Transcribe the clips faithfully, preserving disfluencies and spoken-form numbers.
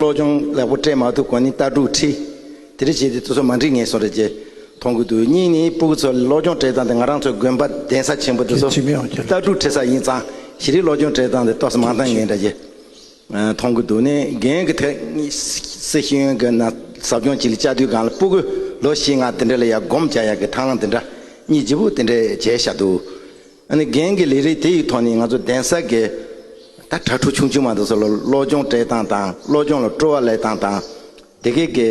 སློབ་སྦྱོང་ལེགས་པོ་སྤྲད་མ་ཐུབ་གོང་ནས་ལྟ་གྲུབ་ཁྲིད། དེ་འདྲ་བྱས་ཏེ་དེ་ཚོ་མ་འགྲིག་ངེས་སོང་རེད་ཅེས་མཐོང་གི་འདུག་གཉིས་ནི་སྤུ་གུ་ཚོ་ལ་སློབ་སྦྱོང་སྤྲད་སྟངས་དེ་ང་རང་ཚོ་དགོན་པ་གདན་ས་ཆེན་པོ་དེ་ཚོ་ལྟ་གྲུབ་ཁྲིད་ས་ཡིན་ཙང་གཞི་རིམ་སློབ་སྦྱོང་སྤྲད་སྟངས་དེ་ཏོག་ཙམ་མ་འདང་ངེས་འདྲ་ཅེས་མཐོང་གི་འདུག་ནས་རྒན་གྱི་ཐད་སྲིད་ཤེས་ཡོན་གྱི་ན་ཟབ་སྦྱོང་ཅིག་ལ་བཅར་དུས་སྒང་ལ་སྤུ་གུ་ལོ་བཞི་ལྔ་དེ་འདྲ་ལ་ཡ་སྒོམ་རྒྱག་ཡག་གི་ཐབས་ལམ་དེ་འདྲ་གཉིས་ལྗིད་པོ་དེ་འདྲ་བྱས་བཞག་འདུག་ཨ་ནི་རྒན་གྱི་ལས་རིགས་དེ་ཡི་ཐོག་ནས་ང་ཚོ་གདན་ས་གི་ད་གྲྭ་ཕྲུག་ཆུང་ཆུང་མ་འདུག་སོགས་ལ་སློབ་སྦྱོང་སྤྲད་སྟངས་དང་སློབ་སྦྱོང་ལ་སྤྲོ་བ་སླེབས་སྟངས་དང་དེ་གའི་གི་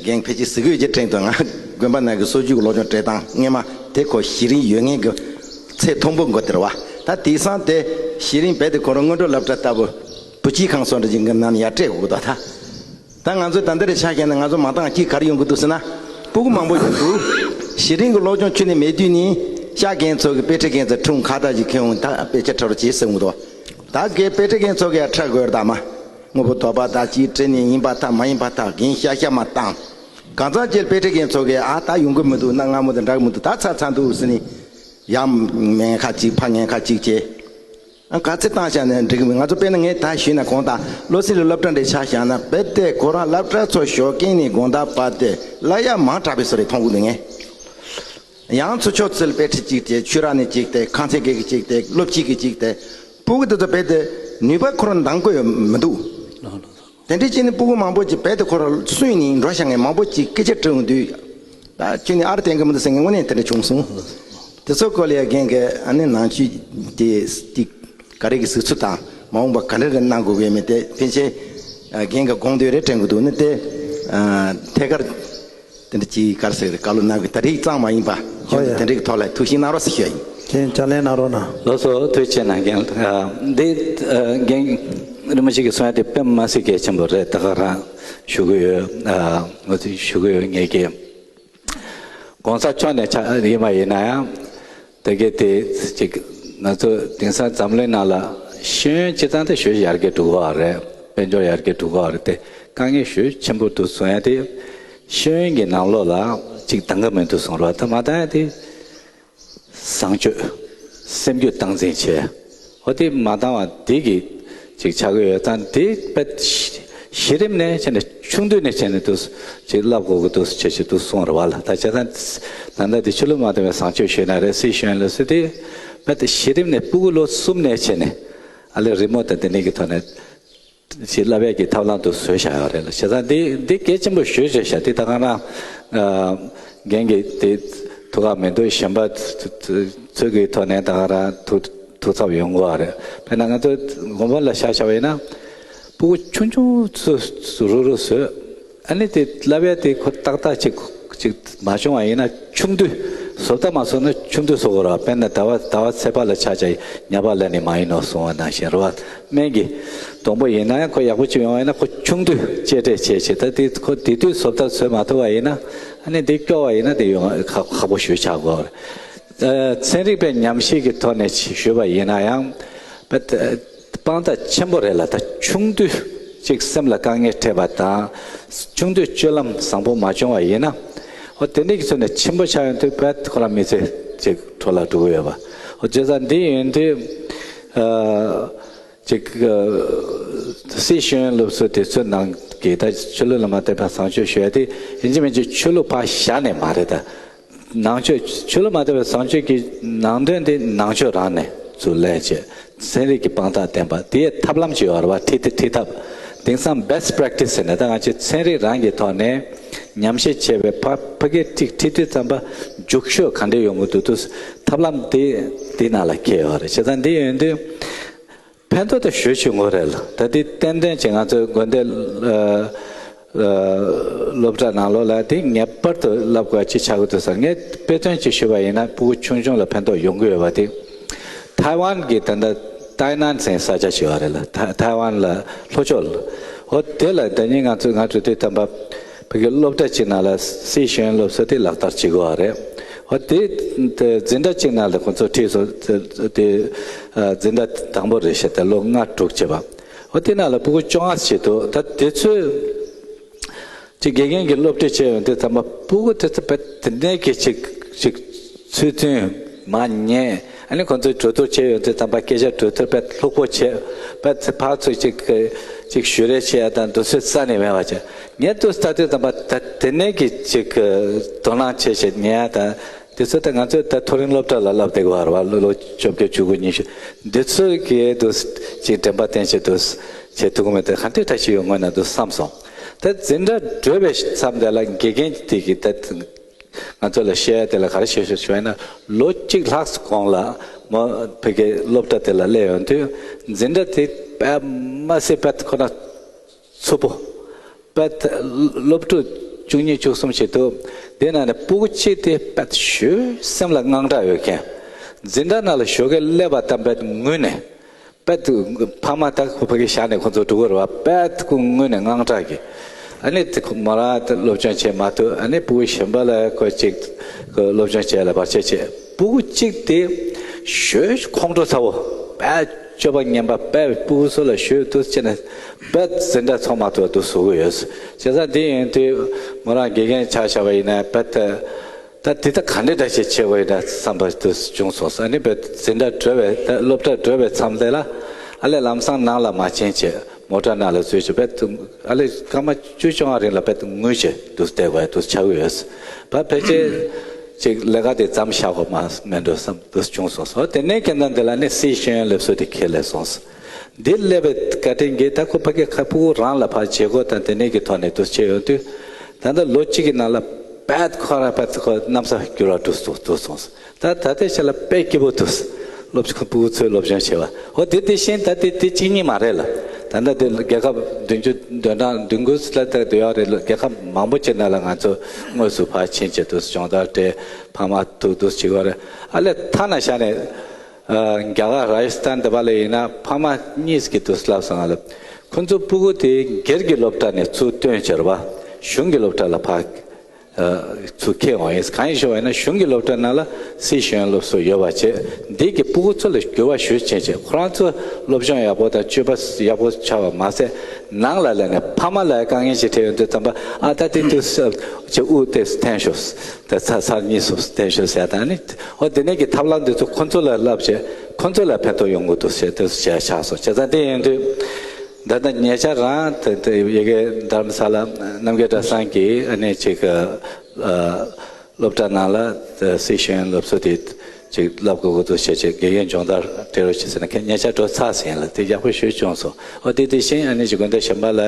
རྒན་ཕལ་ཆེར་གཟིགས་འོས་ཀྱི་དྲན་དུ་ང་དགོན་པ་ནང་གི་སྲོལ་རྒྱུན་གྱི་སློབ་སྦྱོང་སྤྲད་སྟངས་སྔས་མ་དེ་ཁོ་གཞི་རིམ་ཡོད་ངེས་ཀྱི་ཚད་མཐོན་པོ་འགོ་དེར་བ་ད་དེང་སང་དེ་གཞི་རིམ་རྦད་དེ་ཁོ་རང་སྔོན་འགྲོ་སློབ་གྲྭ་ལྟ་བུ་བུ་སྐྱིད་ཁང་སོགས་འདྲ་ཅིག་གི་ནང་ནས་ཡར་སྤྲད་དགོས་ཀྱི་འདུག་ད། ད་ང་ཚོ་ད་འདིར་ཆ་བཞག་ན་ང་ཚོ་མ་འདང་གཅིག་ག་རེ་ཡོང་གི་འདུག་ཟེར་ན། སྤུ་གུ་མང་པོ་ཡོང་འདུག་གཞི་རིམ་གྱི་སློབ་སྦྱོང་ཁྱོན་ནས་མེད་དུས་ནི་ཤག་རྒན་ཚོ་གི་དཔེ་ཁྲིད་མཁན་ཚོ་ཁྲུང་ཁ་བརྡ་ཅིག་ཁྱེར་འོང་ད་དཔེ་ཆ་ཁྲིད་རོགས་བྱེད་ཟེར་འོང་འདུག་ད་གའི་དཔེ་ཁྲིད་མཁན་ཚོ་གི་ཡ་ཁྲ་དགོས་ར་ད་མ། དངོས་པོ་དོགས་པ་ད་ཅིག་བྲིས་ནས་ཡིན་པ་ཐག་མ་ཡིན་པ་ཐག་རྒན་ཤ་ཤ་མ་བཏང་། གང་ཚང་ཅིག་དཔེ་ཁྲིད་མཁན་ཚོ་གི་ཨ་ད་ཡོང་གི་མི་འདུག་གནའ་སྔ་མོ་དང་འདྲ་གི་མི་འདུག་ད་ཚར་ཚར་འདུག་ཟེར་ནས་ཡར་ངན་ཁ་ཅིག་ཕར་ངན་ཁ་ཅིག་བྱས། ཨ་ག་ཚོད་བཏང་བཞག་ན་འགྲིག་གི་མེད། ང་ཚོ་དཔེར་ན་ངས་ད་ཞུས་ན་གོང་དང་བློ་གསལ་ལ་སློབ་གྲྭ་འདྲ་ཆ་བཞག་ན་རྦད་དེ་ཁོ་རང་སློབ་གྲྭ་ཚོ་ཞོགས་ཀས་ནས་དགོང་དག་བར་དེ་གླ་ཡག་མང་དྲགས་པའི་བཟོ་རེ་མཐོང་གི་འདུག་ངས། ཡང་ཚུར་ཕྱོགས་ཚུར་དཔེ་ཁྲིད་གཅིག་དེ་ཆོས་ར་ནས་གཅིག་དེ་ཁང་ཚན་དགེ་གི་གཅིག་དེ་སློབ་སྤྱི་གི་གཅིག་དེ་སྤུ་གུ་དེ་ཚོ་རྦད་དེ་ནུས་པ་ཁོ་རང་འདང་དགོས་ཡོད་མི་འདུག་དེ་འདྲའི་ཅིག་ནི་སྤུ་གུ་མང་པོ་ཅིག་རྦད་དེ་ཁོ་རང་སུན་ནས་འགྲོ་བཞག་མཁན་མང་པོ་ཅིག་སྐད་ཆ་དྲི་འོང་དུས། ད་ཁྱོད་ནི་ཨར་བསྟན་གི་མི་འདུག་ཟེར་མཁན་དངོས་གནས་དེ་འདྲ་བྱུང་སོང་། དེ་ཚོ་སྐོར་ལ་ཡ་རྒན་གྱི་ཨ་ནི་ནང་ཆོས་དེ་ཏིག་ག་རེ་གི་གཟིགས་ཚུལ་དང་མ་འོངས་པ་ག་འདྲ་གི་གནང་དགོས་གི་མེད་དེ་ཕན་ཆད་རྒན་གྱི་དགོངས་དོན་རེ་དྲན་གི་འདུག་ནི་དེ་ཐད་ཀར་དེ་འདྲ་ཅིག་ག་རེ་ཟེར་གི་རེད་བཀའ་སློབ་གནང་གི་ད་རེས་གཙང་མ་ཡིན་པ་ཁྱོད་ཚོ་དེ་འདྲ་གི་ཐོག་ལ་ཐུགས་ཞིབ་གནང་རོགས་ཟེར་ཞུ་ཡ་ཡིན། རྒན་ལྕགས་ལན་གནང་རོགས་གནང་། ལགས་སོ་ཐུགས་རྗེ་ཆེ་གནང་རྒན་འདི་རྒན་རིན་པོ་ཆེ་གི་གསུང་ཡ་དེ་དཔེ་མ་སྲིད་གལ་ཆེན་པོ་རེད། ད་ག་རང་ཞུ་གི་ཡོད། ང་ཚོས་ཞུ་གི་ཡོད་ངེད་ཀྱིས། གོང་ས་མཆོག་ནས་ཆ་ཡིན་པ་ཡིན་ན་ཡང་། དེ་གས་དེ་ཅིག་ང་ཚོ་དེང་སང་འཛམ་གླིང་ནང་ལ་ཤེས་ཡོན་སྤྱི་བཏང་དེ་ཞོད་ཡར་རྒྱས་འགྲོ་གི་ཡོད་རེད། དཔལ་འབྱོར་ཡར་རྒྱས་འགྲོ་གི་ཡོད་རེད་དེ་དཀའ་ངལ་ཞོད་ཆེན་པོ་འདུག་གསུང་ཡ་དེ་ཤེས་ཡོན་གྱི་ནང་ལོགས་ལ་ཅིག་འདང་གི་མི་འདུག་གསུང་རོགས་ད་མ་འདང་ཡ་དེ། བཟང་སྤྱོད། སེམས་རྒྱུད་སྟངས་འཛིན་བྱས། ཨོ་དེ་མ་འདང་བ་འདི་གི་ཅིག་ཆགས་ཀྱི་ཡོད་ཙང་འདི་དཔེ་གཞི་རིམ་ནས་བྱས་ནས་ཆུང་དུས་ནས་བྱས་ནས་འདུག་ཅིག་བསླབ་དགོས་ཀྱི་འདུག་ཅེས་ཅིག་འདུག་གསུངས་རེད་བ་ལ། ད་བྱས་ཙང་ད་ལྟ་འདི་ཆོས་ལུགས་མ་མཐུན་པའི་བཟང་སྤྱོད་ཞུས་ན་རེད་སྲིད་ཞུ་ཡན་ལ་སྲིད་དེ་དཔེ་གཞི་རིམ་ནས་སྤུ་གུ་ལོ་གསུམ་ནས་བྱས་ནས་ཨ་ལས་རི་མོ་དང་དེ་ནས་ཀྱི་ཐོག་ནས། ཞིག་བསླབ་ཡས་ཀྱི་ཐབས་ལམ་དུ་བཟོས་བཞག་ཡོད་རེད་ལ། བྱས་ཙང་འདི་འདི་གལ་ཆེན་པོ་ཞུ་བྱས་བཞག་འདི་ད་ག་རང་རྒན་གྱི་དེ་ཐུགས་ཁག་མི་འདུག་གཞན་པ་ཚོ་གི་ཐོག་ནས་ད་ག་རང་ཐུགས་ཐུགས་འཚབ་ཡོང་གི་ཡོད་རེད། དཔེར་ན་ང་ཚོ་དགོན་པ་ལ་ཆ་བཞག་པ་ཡིན་ན་སྤུ་གུ་ཆུང་ཆུང་ཚོ་རུ་རུ་བཟོས། ཨ་ནི་དེ་བསླབ་ཡ་དེ་ཁོ་ཏག་ཏག་ཅིག་ཅིག་མ་བྱུང་བ་ཡིན་ན་ཆུང་དུས་བཟོ་ལྟ་མ་བཟོ་ན་ཆུང་དུས་བཟོ་དགོས་ར། དཔེར་ན་ཟླ་བ་ཟླ་བ་ཚེས་པ་ལ་ཆ་བཞག་ཉ་པ་ལ་ནི་མ་ཡིན་ནོ་གསུང་བ་ནང་བཞིན་རེད་བ། སྨན་གྱི་སྡོང་པོ་ཡིན་ན་ཡང་ཁོ་ཡག་པོ་ཅིག་ཡོང་བ་ཡིན་ན་ཁོ་ཆུང་དུས་གཅེས་སྤྲས་བྱས་བྱས་ད་དེ་ཁོ་དེ་དུས་བཟོ་ལྟ་བཟོས་མ་ཐུབ་པ་ཡིན་ན་ཨ་ནི་དེ་སྐྱོ་བ་ཡིན་ན་དེ་ཡོང་ཁག་ཁག་པོ་ཞེ་ཆགས་དགོས་རེད། ཚན་རིག་པའི་ཉམས་ཞིབ་ཀྱི་ཐོག་ནས་ཞུས་པ་ཡིན་ན་ཡང་། དཔང་རྟགས་ཆེན་པོ་རེད་ལ། ད་ཆུང་དུས་ཅིག་སེམས་ལ་དཀའ་ངལ་འཕྲད་པ་དང་། ཆུང་དུས་སྤྱོད་ལམ་བཟང་པོ་མ་བྱུང་བ་ཡིན་ན། ཨོ་དེ་འདྲ་གི་ཚོད་ནས་ཆེན་པོ་ཆགས་ཡོང་དུས་བད་ཁོ་རང་མི་ཚེ་ཅིག་འཕྲོ་བརླག་འགྲོ་གི་ཡོད་པ། ཨོ་བྱས་ཙང་འདི་ཡིན་དུས། ཅིག་སྲིད་ཤེས་ཡོན་སློབ་གསོ་དེ་ཚོའི་ནང་གི་ད་ཆོས་ལུགས་ལ་མ་ལྟོས་པའི་བཟང་སྤྱོད་ཞུ་ཡ་དེ་ཡིན་གཅིག་མིན་གཅིག་ཆོས་ལུགས་ཕར་བཞག་ནས་མ་རེད་ད། ནང་ཆོས་ཆོས་ལུགས་མ་ལྟོས་པའི་བཟང་སྤྱོད་ཀྱི་ནང་དོན་དེ་ནང་ཆོས་རང་ནས་ཚུར་ལེན་བྱས་ཚན་རིག་གི་དཔང་རྟགས་ལྡན་པ་དེའི་ཐབས་ལམ་ཅིག་ཡོད་རེད་བ། ཁྲིད་དེ་ཁྲིད་ཐབས་དེང་སང་best practice་ཟེར་ནས་ད་ང་ཚོས་ཚན་རིག་རང་གི་ཐོག་ནས་ཉམས་ཞིབ་བྱས་པའི་ཕ་ཕ་གིར་ཁྲིད་ཁྲིད་དུས་ཙམ་པ་རྒྱུགས་ཤོག་ག་འདྲས་ཡོང་གི་འདུག་དུས་ཐབས་ལམ་དེ་དེ་ནང་ལ་འཁེལ་ཡོད་རེད། བྱས་ཙང་འདི་ཡོང་དུས། ཕན་ཐོགས་དེ་ཞེ་པོ་ཅིག་ཡོང་གི་རེད་ལ། ད་དེ་ཏན་ཏན་ཅིག་ང་ཚོའི་དགོན་སྡེ་སློབ་གྲྭ་ནང་ལོགས་ལ་དེ་ངེས་པར་དུ་བསླབ་དགོས་ཅིག་ཆགས་ཀྱི་འདུག་ཟེར། ངས་དཔེ་མཚོན་ཅིག་ཞུས་པ་ཡིན་ན་སྤུ་གུ་ཆུང་ཆུང་ལ་ཕན་ཐོགས་ཡོང་གི་ཡོད་པ་དེ། ཐའེ་ཝན་གྱི་ད་ལྟ་ཏའེ་ནན་ཟེར་ས་ཆ་ཞིག་ཡོད་རེད་ལ། ཐའེ་ཐའེ་ཝན་ལ་ལྷོ་ཕྱོགས་ལ། འོ་དེ་ལ་ད་ནི་ང་ཚོ་ང་འགྲོ་དུས་ཙམ་པ། བོད་ཀྱི་སློབ་གྲྭ་གཅིག་ནང་ལ་སྲིད་ཤེས་ཡོན་སློབ་གསོ་དེ་ལག་བསྟར་བྱེད་དགོས་པ་རེད། འོ་དེ་དེ་འཛིན་གྲྭ་གཅིག་ནང་ལ་ཁོང་ཚོ་ཁྲིད་སོང་དེ་འཛིན་གྲྭ་དང་པོ་རེད་ཤག་ད་ལོ་ལྔ་དྲུག་བྱས་པ། འོ་དེ་ནང་ལ་སྤུ་གུ་བཅོ་ལྔ་ཞིག་འདུག་ད་དེ་ཚོས་ཅིག་དགེ་རྒན་གྱི་སློབ་ཁྲིད་བྱས་ཡོང་དུས་ཙམ་པ་སྤུ་གུ་དེ་ཚོ་བས་དེ་ནས་ཀྱི་ཅིག་ཅིག་ཚུལ་མཐུན་མ་ཉན། ཨ་ནི་ཁོང་ཚོའི་གྲོས་བསྡུར་བྱས་ཡོང་དུས་ཙམ་པ་སྐད་ཆ་གྲོས་བསྡུར་བས་ལྷུག་པོ་བྱས་བས་ཕར་ཚུར་ཅིག་གི་ ཅིག་ཞུ་རེ་བྱེད་ཡ་དང་འདུ་ཚོད་རྩ་ནས་མེད་པ་བྱས། ངས་འདུག་ལྟ་དུས་ཙམ་པ་ད་དེ་ནས་ཀྱི་ཅིག་དོ་སྣང་བྱེད་བྱེད་ཉན་ཡ་དང་། དེ་ཚོ་ད་ང་ཚོས་ད་མཐོ་རིམ་སློབ་གྲྭ་ལ་བསླབ་བསྡད་ཀྱི་ཡོད་རེད་བ། ལོ་ལོ་བཅོ་བརྒྱད་བཅུ་དགུ་ཉི་ཤུ། འདི་ཚོ་གིས་འདུག་ཅིག་དྲན་པ་བསྟེན་བྱེད་འདུག་བྱེད་ཐུབ་ཀྱི་མེད་དེ་ག་འདྲ་འདྲ་ཞིག་ཡོད་ངོས་ན་འདུག་བསམ་སོང་། ད་འཛིན་གྲྭ་བགྲོད་པའི་མཚམས་དེ་ལ་དགེ་རྒན་དེ་གིས་ད་ང་ཚོ་ལ་བཤད་ཡ་དེ་ལ་ག་རེ་བཤད་ཤོག་ཞུ་བ་ཡིན་ན། ལོ་གཅིག་ལྷག་ཙམ་གོང་ལ་མོ་ཕ་གིའི་སློབ་གྲྭ་དེ་ལ་སླེབས་ཡོང་དུས། འཛིན་གྲྭ་དེ་དཔེ་མ་སྲིད་དཔེ་ཁོ་ན་འཚུབ་པོ། དཔེ་སློབ་ཕྲུག་བཅུ་གཉིས་བཅུ་གསུམ་ཞིག་འདུག་དེ་ནང་ནས་སྤུ་གུ་གཅིག་དེ་དཔེ་ཞེ་སེམས་ལ་དངངས་སྐྲག་ཡོད་མཁན། འཛིན་གྲྭ་ནང་ལ་ཞོགས་ཀས་སླེབས་པ་དང་དཔེ་ངུས་ནས། དཔེ་དེ་ཕ་མ་དང་ཁོ་ཕ་གི་ཞག་ནས་ཁོ་ཚོ་འགྲོ་གི་རེད་བ། དཔེ་ཁོ་ངུས་ནས་དངངས་སྐྲག་གི། ཨ་ནི་དེ་ཁོ་མོ་རང་དེ་སློབ་སྦྱོང་བྱེད་མ་ཐུབ། ཨ་ནི་སྤུ་གུ་གཞན་པ་ལ་ཁོ་ཅིག་ཁོ་སློབ་སྦྱོང་བྱེད་ལ་བར་ཆད་བྱེད། སྤུ་གུ་གཅིག་དེ་ཞེ་ཁོང་ཁྲོ་ཚ་བོ། དཔེ་སྤྱོད་པ་ངན་པ། དཔེ་སྤུ་གུ་ཚོ་ལ་ཞེ་འདུག་བྱས་ནས་དཔེ་འཛིན་གྲྭ་ཚོགས་མ་ཐུབ་པ་འདུག་བཟོ་གི་ཡོད། བྱས་ཙང་དེ་ཡིན་དུས་མོ་རང་དགེ་རྒན་ཆགས་བཞག་པ་ཡིན་ན་དཔེ་དེ། ད་དེ་ད་ག་འདྲ་འདྲ་ཞིག་བྱེད་དགོས་ཡིན་ན་བསམ་པ་དུ་བྱུང་སོང་། ཨ་ནི་དཔེ་འཛིན་གྲྭ་བགྲོད་པའི་ད་སློབ་གྲྭ་བགྲོད་པའི་མཚམས་དེ་ལ། ཨ་ལས་ལམ་སང་ནང་ལ་མ་ཕྱིན་བྱས་མོ་ཊ་ནང་ལ་འཛུལ་བྱས་དཔེ་དུ། ཨ་ལས་སྐར་མ་བཅུ་བཅོ་ལྔ་རིང་ལ་དཔེ་དུ་ངུས་བྱས་དུ་བསྡད་དགོས་དུ་ཆགས་ཀྱི་ཡོད། ད་ཕལ་ཆེར་ཅིག་ལས་ཀ་དེ་མཚམས་བཞག་དགོས་མ་མེད་འགྲོ་བསམ་དུ་བྱུང་སོང་། དེ་ནས་ཁྱེད་རྣམས་དེ་ལ་ནི་སྲིད་ཤེས་ཡོན་སླེབས་སོ་དེ་ཁས་ལེན་སོང་། འདི་སླེབས་པའི་བཀའ་དྲིན་གྱིས་ད་ཁོ་ཕ་གི་ཁ་སྤུ་གུ་རང་ལ་ཕར་བྱེད་སྒོ་དང་དེ་ནས་ཀྱི་ཐོག་ནས་དུ་བྱས་ཡོང་དུས། ད་ལྟ་ལོ་གཅིག་གི་ནང་ལ་དཔེ་ཁོ་རང་དཔེ་ཁོ་གནམ་ས་འགྱུར་བ་འགྲོ་སོང་འགྲོ་སོང་། ད་ད་ལྟའི་ཆ་ལ་དཔེ་སྐྱིད་པོ་འདུག་སློབ་ཁ་སྤུ་གུ་ཚོའི་སློབ་སྦྱོང་བྱས་པ། འོ་དེ་དེ་བཞིན་ད་དེ་དེ་གཅིག་གཉིས་མ་རེད་ལ། ད་ལྟ་དེ་རྒྱལ་ཁབ་བདུན་ཅུ་དོན་གྲངས་བདུན་དགུ་ལ་ད་དུ་ཡོད་རེད་ལ། རྒྱལ་ཁབ་མང་པོ་ཅིག་ནང་ལ་ང་ཚོ་དངོས་སུ་ཕར་ཕྱིན་བྱས་དུ་སྦྱོང་བརྡར་སྤྲད། ཕ་མ་ཐུག་དུ་བྱེད་དགོས་རེད། ཨ་ལས་ཐ་ན་ཤ་ནས། རྒྱ་གར་རཱ་ཇི་སི་ཐན་དེ་པ་ལ་ཡིན་ན་ཕ་མ་གཉིས་ཀྱིས་དུ་ལབ་སོང་ང་ལ། ཁོ་ཚོ་སྤུ་གུ་དེ་སྒེར་གྱི་སློབ་གྲྭ་ནས་ཚུར་བཏོན་བྱས་རེད་པ། གཞུང་གི་སློབ་གྲྭ་ལ་ཕར་ཚུར་ཁྱེར་འོང་ཡིན། གང་ཡིན་ཞུ་བ་ཡིན་ན་གཞུང་གི་སློབ་གྲྭ་ནང་ལ་སྲིད་ཤེས་ཡོན་སློབ་གསོ་ཡོད་པ་བྱས། འདི་གི་སྤུ་གུ་ཚོ་ལ་འགྱུར་བ་ཞེ་ཅན་བྱས། ཁོ་རང་ཚོ་སློབ་སྦྱོང་ཡག་པོ་དང་སྤྱོད་པ་ཡག་པོ་ཆགས་པ་མ་ཟད། ནང་ལ་ལས་ནས་ཕ་མ་ལ་དཀའ་ངལ་ཞིག་འཕྲད་ཡོང་དུས་ཙམ་པ། ཨ་ད་དེ་དུས་ཚོད་དབུགས་དེ་འཐེན་ཤོག་ད་ཚར་ཚར་གཉིས་སུ་བསྟན་ཞུ་ཟེར་དང་ནི། འོ་དེ་ནས་ཀྱི་ཐབས་ལམ་འདི་ཚོ་ཁོ་ཚོ་ལ་བསླབ་བྱས་ཁོ་ཚོ་ལ་ཕན་ཐོགས་ཡོང་གི་འདུག་ཟེར་དེ་བྱས་ཆགས་སོང་། བྱས་ཙང་དེ་ཡིན་དུས་ད་ལྟ་ཉེ་ཆར་རང་དེ་དེ་ཡ་གི་རྡ་རམ་ས་ལ་རྣམ་རྒྱལ་གྲྭ་ཚང་གིས་ཨ་ནི་ཅིག་སློབ་གྲྭ་ནང་ལ་སྲིད་ཤེས་ཡོན་སློབ་གསོ་དེ་ཅིག་བསླབ་དགོས་ཀྱི་འདུག་བྱས་བྱས་དགེ་རྒན་སྦྱོང་བརྡར་སྤྲད་རོགས་བྱེད་ཟེར་ན། ཁྱེད་ཉེ་ཆར་འགྲོ་ཚར་ཟིན་ལ་དེ་ཡག་པོ་ཞེ་བྱུང་སོང་། འོ་དེ་དེ་བཞིན་ཨ་ནི་ཅིག་དགོན་སྡེ་གཞན་པ་ལ་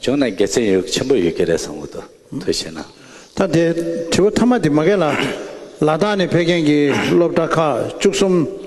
བྱུང་ན་དགེ་མཚན་ཡོད་ཆེན་པོ་ཡོད་ཀྱི་རེད་བསམ་གྱི་འདུག་ཐུགས་ཆེ་གནང་། ད་དེ་དྲི་བ་མཐའ་མ་དེ་མ་གས་ལ། ལ་དྭགས་ནས་ཕེབས་མཁན་གྱི་སློབ་གྲྭ་ཁག་བཅུ་གསུམ་